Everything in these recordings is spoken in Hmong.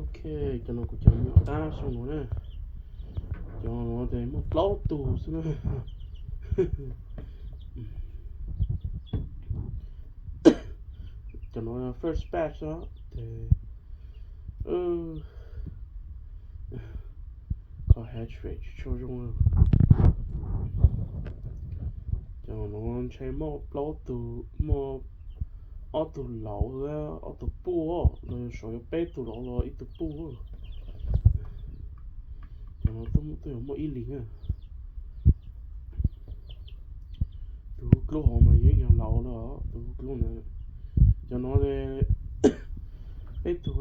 Ok, cov no kuv cov me nyuam qab xyoo no na. Cov no ces muaj plaub tug xwb na. Cov no first batch os, ces koj hatch rate tsis tshua zoo. Cov no ntshe muaj plaub tug, muaj ob tug laus, ob tug puj, los yog saum yuav peb tug laus los ib tug puj. Cov no twb yog muaj ib leeg na. Tus hu dlub hauv mas yog ib nyuag laus lawm, tus hu dlub ntawd. Cov no peb tug,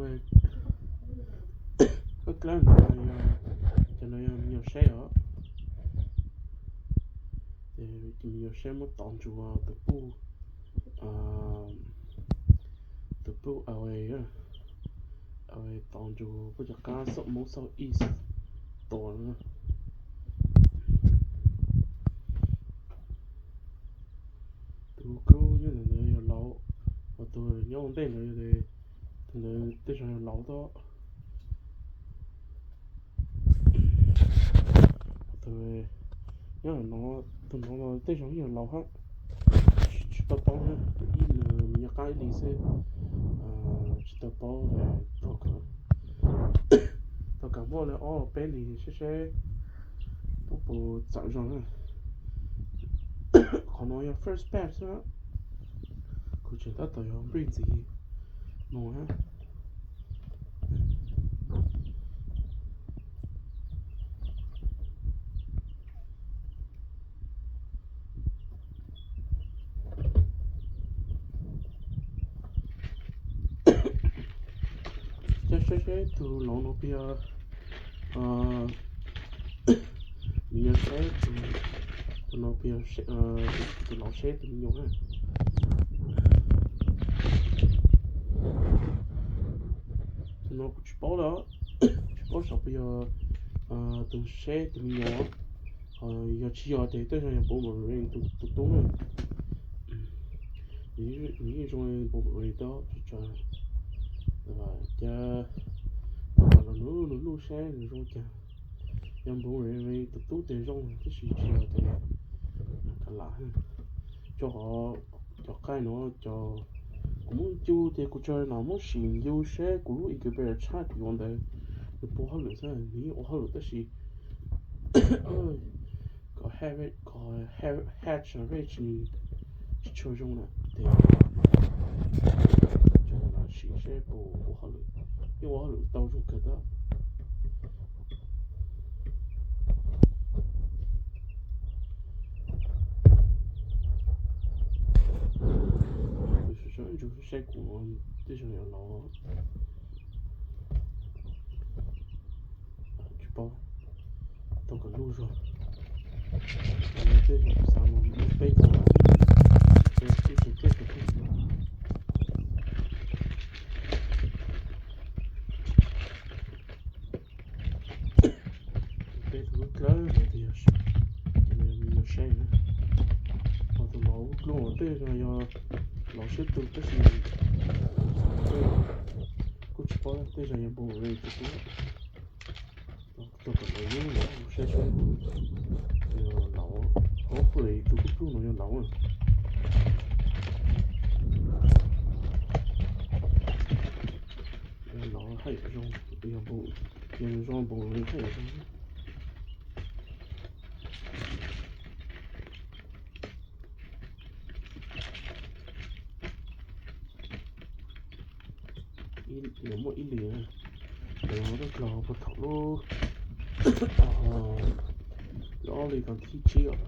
koj kab ntawd, cov no yog me nyuam saib os. Ces me nyuam saib muab tov ntsuas tus puj, tus puj awe, awe tov ntsuas puab cov qab south, south east tua na. Tus kub nyob ntawm ntawd yog laus, ho tus nyob ua ntej ntawd, tus ntawd tej zaum yog laus thiab. Tus nyob no, tus no tej zaum yog laus hab, tsis tau paub na, ib me nyuam qab ib leeg xwb, tsis tau paub. Tau kam muaj li ob peb leeg saib seb puab puas txawv zoo na. Qhov no yog first batch xwb, kuv tseem tab tom yog nplij ntxiv mus na. Saib seb tus laus no puas yog, nws yog saib tus, tus no puas yog tus laus saib tus me nyuam na. Tus no kuv tsis paub lawm, tsis paub saib puas yog tus saib tus me nyuam, ho yog tsis yog ces tej zaum yog Bowman tus tub na. Nws yeej zoo Bowman tau tso, cas tau kom los nws lub saib nws zoo cas. Yog Bowman tus tub ces zoo, tab sis tsis yog ces kav liam. Tso qhov, cov qaib no, cov kuv muab ncu ces kuv tso no muab sim ncu seb kuv lub incubator tshaj kuv yuav ntawd nws puas ua hauj lwm xwb, nws yeej ua hauj lwm tab sis kom hatch rate nws tsis tshua zoo na ces tso los sim seb puas ua hauj lwm, yeej ua hauj lwm tau zoo kawg thiab. Tus sawv ntsuv saib kuv no tej zaum yog laus, tsis paub, tau kom luj zog. Tej zaum xav mus muaj peb tug, peb tug, peb tug. Peb tus lub dlawb no ces yog, ces nws yog me nyuam saib na. Ho tus laus lub dlub no tej zaum yog laus siab tus tab sis kuj tsis paub, tej zaum yog Bowman tus tub. Tau kom laus lub no saib seb yog laus, hopefully tus lub dlub no yog laus na. Yog laus haj yam zoo, yog zoo Bowman haj yam zoo. Muaj ib leeg, cov no dab dlaug puag thaum lub, lub ob hlis kaum thib tsib os,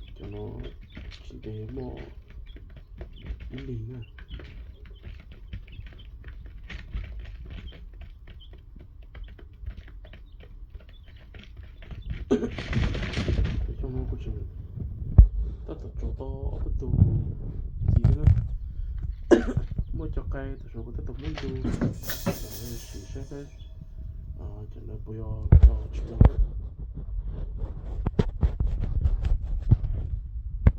ces cov no tsis ntev muaj ib leeg na. Xyoo no kuv tseem tab tom tsuas tau ob peb tug ntxiv thiab na. Muaj cov qaib tam sim no kuv tab tom muab ncu, sim saib seb cov ntawd puas yog tsis tau.